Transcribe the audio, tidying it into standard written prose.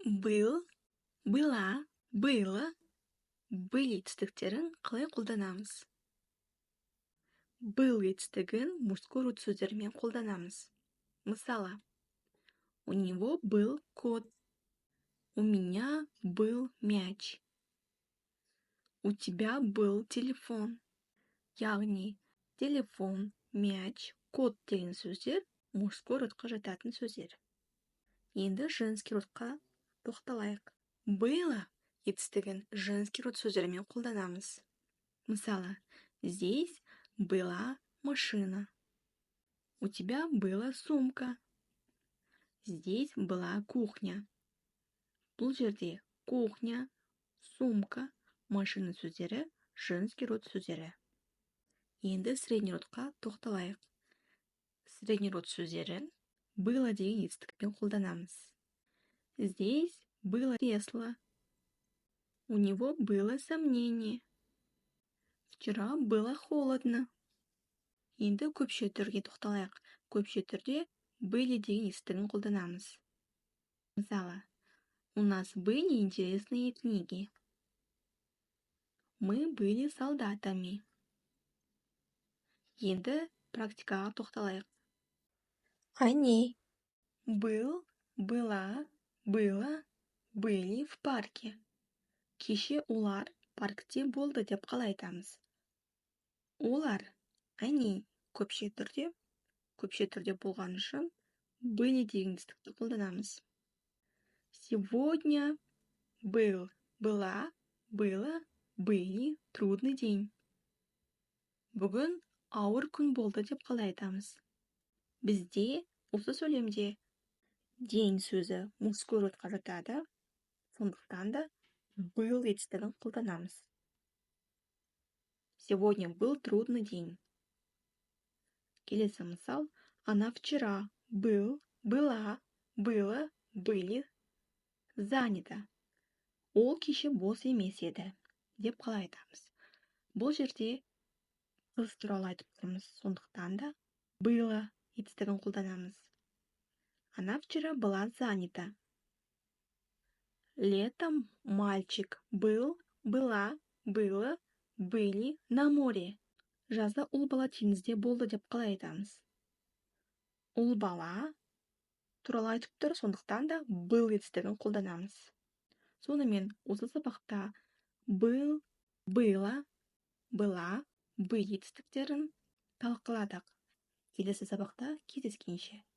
Был, была, было, были етістіктерін қалай қолданамыз? Был етістігін мужской род сөздерімен қолданамыз. Мысалы, у него был кот, у меня был мяч, у тебя был телефон. Яғни телефон, мяч, кот деген сөздер мужской родқа жататын сөздер. Енді женский родқа тоқталайық. Было етістігін женский род сөздерімен қолданамыз. Мысалы, здесь была машина. У тебя была сумка. Здесь была кухня. Бұл жерде кухня, сумка, машина сөздері женский род сөздері. Енді средний родқа тоқталайық. Средний род сөздерін было деген етістікпен қолданамыз. Здесь было кресло. У него было сомнение. Вчера было холодно. Енді көпше түрге тоқталайық. Көпше түрде были деген етістігін қолданамыз. Мысалы, у нас были интересные книги. Мы были солдатами. Енді практикаға тоқталайық. Они был, была, было, были в парке. Кеше олар паркте болды деп қалай айтамыз? Олар, они көпше түрде, көпше түрде болған үшін были деген етістікті қолданамыз. Сегодня был, была, было, были трудный день. Бүгін ауыр күн болды деп қалай айтамыз? Бізде осы сөйлемде день сөзі мужской родқа жатады, сондықтан да был етістігін қолданамыз. Сегодня был трудный день. Келесі мысал: она вчера был, была, было, были занята. Ол кеше бос емес еді деп қалай айтамыз? Бұл жерде қыз туралы айтып тұрмыз, сондықтан да было етістігін қолданамыз. Она вчера была занята. Летом мальчик был, была, было, были на море. Жазда ұл бала теңізде болды деп қалай айтамыз? Ұл бала туралы айтып тұр, сондықтан да был етістігін қолданамыз. Сонымен, осы сабақта был, было, была, были етістіктерін талқыладық. Келесі сабақта кездескенше!